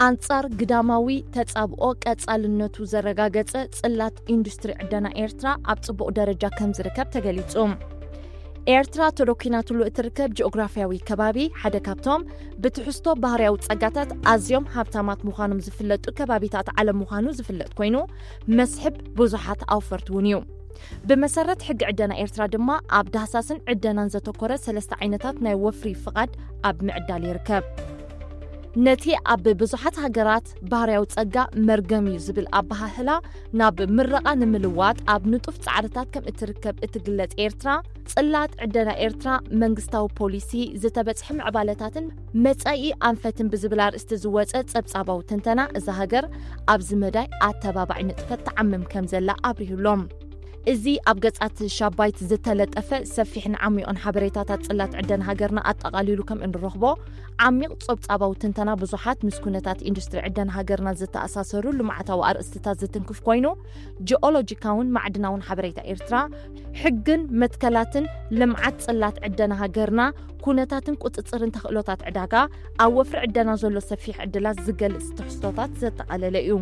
ኣንጻር ግዳማዊ ተጻብኦ ቀጻልነቱ ዘረጋገጸ ጽላት ኢንዱስትሪ ዕደና ኤርትራ ኣብ ጽቡቕ ደረጃ ከም ዝርከብ ተገሊጹ። ኤርትራ ተደኲናትሉ እትርከብ ጂኦግራፍያዊ ከባቢ ሓደ ካብቶም ብትሕዝቶ ባህርያዊ ጸጋታት ኣዝዮም ሃብታማት ምዃኖም ዝፍለጡ ከባቢታት ዓለም ምዃኑ ዝፍለጥ ኮይኑ፣ መስሕብ ብዙሓት ኣውፈርቲ እውን እዩ። ብመሰረት ሕጊ ዕደና ኤርትራ ድማ ኣብ ዳህሳስን ዕደናን ዘተኮረ ሰለስተ ዓይነታት ናይ ወፍሪ ፍቓድ ኣብ ምዕዳል ይርከብ። ነቲ ኣብ ብዙሓት ሃገራት ባህርያዊ ጸጋ መርገም እዩ ዝብል ኣበሃህላ ናብ ምረቓ ንምልዋጥ ኣብ ንጡፍ ጻዕርታት ከም እትርከብ እትግለጽ ኤርትራ፣ ጽላት ዕደና ኤርትራ መንግስታዊ ፖሊሲ፣ ዝተበጽሐ ምዕባለታትን መጻኢ ኣንፈትን ብዝብል ኣርእስቲ ዝወጸ ጸብጻባዊ ትንተና እዛ ሃገር ኣብዚ መዳይ ኣተባባዒ ንጥፈት ትዓምም ከም ዘላ ኣብሪሁሎም። እዚ ኣብ ገጻት ሻባይት ዝተለጠፈ ሰፊሕን ዓሚቑን ሓበሬታታት ጽላት ዕደና ሃገርና ኣጠቓሊሉ ከም እንረኽቦ፣ ዓሚቕ ጸብጻባዊ ትንተና ብዙሓት ምስ ኩነታት ኢንዱስትሪ ዕደና ሃገርና ዝተኣሳሰሩ ልምዓታዊ ኣርእስትታት ዝትንክፍ ኮይኑ፣ ጂኦሎጂካውን ማዕድናውን ሓበሬታ ኤርትራ፣ ሕግን መትከላትን ልምዓት ጽላት ዕደና ሃገርና፣ ኩነታትን ቁጽጽርን ተኽእሎታት ዕዳጋ፣ ኣብ ወፍሪ ዕደና ዘሎ ሰፊሕ ዕድላት ዝገልጽ ትሕዝቶታት ዘጠቓለለ እዩ።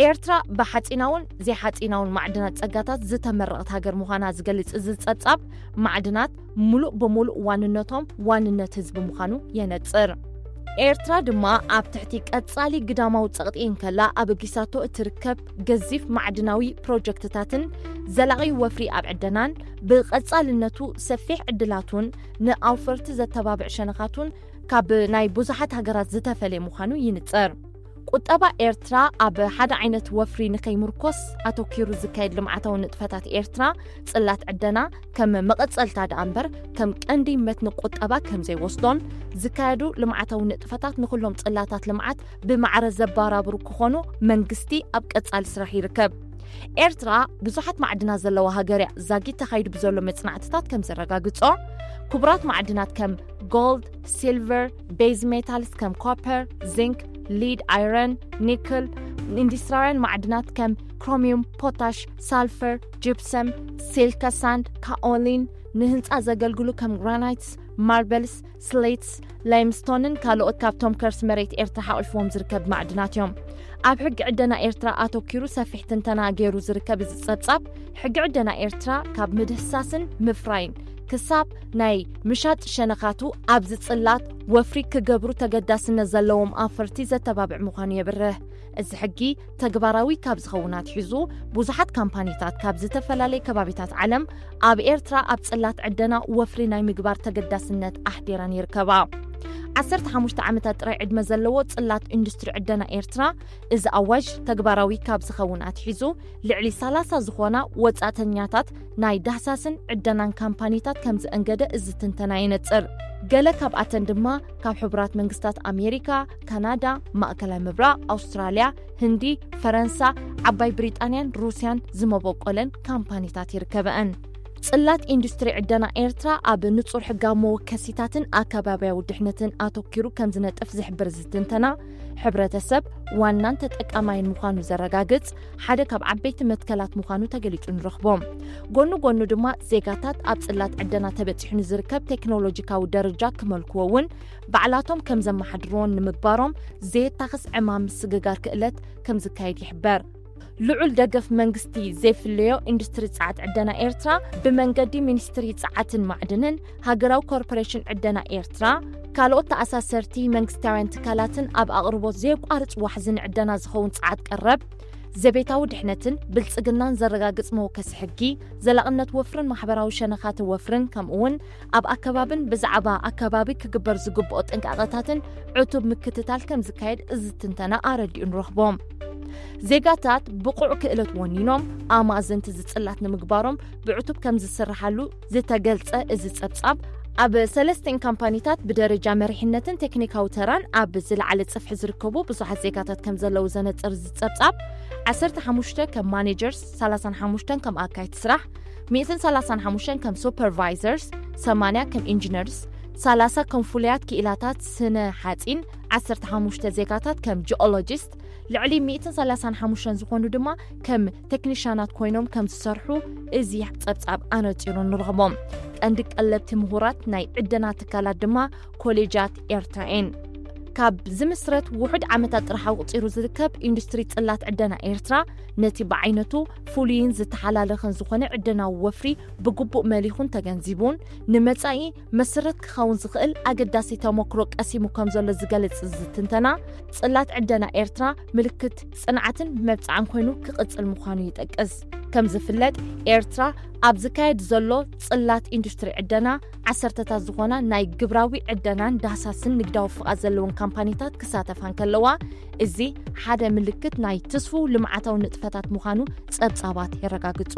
ኤርትራ ብሓጺናውን ዘይሓጺናውን ማዕድናት ጸጋታት ዝተመረቐት ሃገር ምዃና ዝገልጽ እዚ ጸብጻብ፣ ማዕድናት ምሉእ ብምሉእ ዋንነቶም ዋንነት ህዝቢ ምዃኑ የነጽር። ኤርትራ ድማ ኣብ ትሕቲ ቀጻሊ ግዳማዊ ጸቕጢ እንከላ ኣበጊሳቶ እትርከብ ገዚፍ ማዕድናዊ ፕሮጀክትታትን ዘላቒ ወፍሪ ኣብ ዕደናን ብቐጻልነቱ ሰፊሕ ዕድላቱን ንኣውፈርቲ ዘተባብዕ ሸነኻቱን ካብ ናይ ብዙሓት ሃገራት ዝተፈልየ ምዃኑ ይንጸር። ቁጠባ ኤርትራ ኣብ ሓደ ዓይነት ወፍሪ ንኸይምርኮስ ኣተኪሩ ዝካየድ ልምዓታዊ ንጥፈታት ኤርትራ፣ ጽላት ዕደና ከም መቐጸልታ ደኣ እምበር ከም ቀንዲ መትኒ ቁጠባ ከም ዘይወስዶን፣ ዝካየዱ ልምዓታዊ ንጥፈታት ንኹሎም ጽላታት ልምዓት ብማዕረ ዘባራብሩ ክኾኑ መንግስቲ ኣብ ቀጻሊ ስራሕ ይርከብ። ኤርትራ ብዙሓት ማዕድናት ዘለዋ ሃገር እያ። ዛጊት ተኻይዱ ብዘሎ መጽናዕትታት ከም ዘረጋግጾ፣ ክቡራት ማዕድናት ከም ጎልድ፣ ሲልቨር፣ ቤዝ ሜታልስ ከም ኮፐር፣ ዚንክ፣ ሊድ፣ ኣይረን፣ ኒክል፣ ኢንዱስትሪያውያን ማዕድናት ከም ክሮሚየም፣ ፖታሽ፣ ሳልፈር፣ ጂፕሰም፣ ሲልካ ሳንድ፣ ካኦሊን፣ ንህንጻ ዘገልግሉ ከም ግራናይትስ፣ ማርበልስ፣ ስሌትስ፣ ላይምስቶንን ካልኦት ካብቶም ከርሲ መሬት ኤርትራ ሓቂፎም ዝርከብ ማዕድናት እዮም። ኣብ ሕጊ ዕደና ኤርትራ ኣተኪሩ ሰፊሕ ትንተና ገይሩ ዝርከብ እዚ ጸብጻብ፣ ሕጊ ዕደና ኤርትራ ካብ ምድህሳስን ምፍራይን ክሳብ ናይ ምሻጥ ሸነኻቱ ኣብዚ ጽላት ወፍሪ ክገብሩ ተገዳስነት ዘለዎም ኣፈርቲ ዘተባብዕ ምዃኑ የብርህ። እዚ ሕጊ ተግባራዊ ካብ ዝኸውን ኣትሒዙ፣ ብዙሓት ካምፓኒታት ካብ ዝተፈላለየ ከባቢታት ዓለም ኣብ ኤርትራ ኣብ ጽላት ዕደና ወፍሪ ናይ ምግባር ተገዳስነት ኣሕዲረን ይርከባ። ዓሰርተ ሓሙሽተ ዓመታት ጥራይ ዕድመ ዘለዎ ጽላት ኢንዱስትሪ ዕደና ኤርትራ፣ እዚ ኣዋጅ ተግባራዊ ካብ ዝኸውን ኣትሒዙ፣ ልዕሊ ሰላሳ ዝኾና ወጻእተኛታት ናይ ዳህሳስን ዕደናን ካምፓኒታት ከም ዘእንገደ እዚ ትንተና የነጽር። ገለ ካብኣተን ድማ ካብ ሕቡራት መንግስታት ኣሜሪካ፣ ካናዳ፣ ማእከላይ ምብራቕ፣ ኣውስትራልያ፣ ህንዲ፣ ፈረንሳ፣ ዓባይ ብሪጣንያን ሩስያን ዝመበቆለን ካምፓኒታት ይርከበአን። ጽላት ኢንዱስትሪ ዕደና ኤርትራ ኣብ ንጹር ሕጋዊ መወከሲታትን ኣከባብያዊ ድሕነትን ኣተኪሩ ከም ዝነጥፍ ዝሕብር እዚ ትንተና፣ ሕብረተሰብ ዋናን ተጠቃማይን ምዃኑ ዘረጋግጽ ሓደ ካብ ዓበይቲ መትከላት ምዃኑ ተገሊጹ ንረኽቦ። ጎኑ ጎኑ ድማ ዜጋታት ኣብ ጽላት ዕደና ተበጺሑ ንዝርከብ ቴክኖሎጂካዊ ደረጃ ክመልክዎ እውን ባዕላቶም ከም ዘመሓድርዎን ንምግባሮም ዘየታኽስ ዕማም ምስግጋር ክእለት ከም ዝካየድ ይሕበር። ልዑል ደገፍ መንግስቲ ዘይፍለዮ ኢንዱስትሪ ጸዓት ዕደና ኤርትራ ብመንገዲ ሚኒስትሪ ጸዓትን ማዕድንን፣ ሃገራዊ ኮርፖሬሽን ዕደና ኤርትራ፣ ካልኦት ተኣሳሰርቲ መንግስታውያን ትካላትን ኣብ ኣቕርቦት ዘየቋርጽ ዋሕዚ ንዕደና ዝኸውን ጸዓት ቀረብ፣ ዘቤታዊ ድሕነትን ብልጽግናን ዘረጋግጽ መወከሲ ሕጊ፣ ዘላቕነት ወፍርን ማሕበራዊ ሸነኻት ወፍርን፣ ከምኡውን ኣብ ኣከባብን ብዛዕባ ኣከባቢ ክግበር ዝግብኦ ጥንቃቐታትን ዕቱብ ምክትታል ከም ዝካየድ እዚ ትንተና ኣረዲኡ ንረኽቦ። ዜጋታት ብቑዕ ክእለት ወኒኖም ኣማእዘንቲ ዝጽላት ንምግባሮም ብዕቱብ ከም ዝስርሓሉ ዝተገልጸ እዚ ጸብጻብ፣ ኣብ ሰለስቲኤን ካምፓኒታት ብደረጃ መሪሕነትን ቴክኒካዊ ተራን ኣብ ዝለዓለ ጽፍሒ ዝርከቡ ብዙሓት ዜጋታት ከም ዘለዉ ዘነጽር እዚ ጸብጻብ፣ ዓሰርተ ሓሙሽተ ከም ማኔጀርስ፣ ሰላሳን ሓሙሽተን ከም ኣካይቲ ስራሕ፣ ሚእትን ሰላሳን ሓሙሽተን ከም ሱፐርቫይዘርስ፣ ሰማንያ ከም ኢንጂነርስ፣ ሰላሳ ከም ፍሉያት ክኢላታት ስነ ሓጺን፣ ዓሰርተ ሓሙሽተ ዜጋታት ከም ጂኦሎጂስት፣ ልዕሊ ሚእትን ሰላሳን ሓሙሽተን ዝኾኑ ድማ ከም ቴክኒሻናት ኮይኖም ከም ዝሰርሑ እዚ ጸብጻብ ኣነጺሩ ንረኽቦም። ቀንዲ ቀለብቲ ምሁራት ናይ ዕደና ትካላት ድማ ኮሌጃት ኤርትራ እየን። ካብ ዝምስረት ውሑድ ዓመታት ጥራሕ ኣቑጺሩ ዝርከብ ኢንዱስትሪ ጽላት ዕደና ኤርትራ፣ ነቲ ብዓይነቱ ፍሉይን ዝተሓላለኸን ዝኾነ ዕደናዊ ወፍሪ ብግቡእ መሊኹን ተገንዚቡን፣ ንመጻኢ መሰረት ክኸውን ዝኽእል ኣገዳሲ ተሞክሮ ቀሲሙ ከም ዘሎ ዝገልጽ እዚ ትንተና፣ ጽላት ዕደና ኤርትራ ምልክት ጽንዓትን መብጽዓን ኮይኑ ክቕጽል ምዃኑ ይጠቅስ። ከም ዝፍለጥ፣ ኤርትራ ኣብ ዝካየድ ዘሎ ጽላት ኢንዱስትሪ ዕደና፣ ዓሰርተታት ዝኾና ናይ ግብራዊ ዕደናን ዳህሳስን ንግዳዊ ፍቓድ ዘለወን ካምፓኒታት ክሳተፋ እንከለዋ፣ እዚ ሓደ ምልክት ናይ ትስፉው ልምዓታዊ ንጥፈታት ምዃኑ ጸብጻባት የረጋግጹ።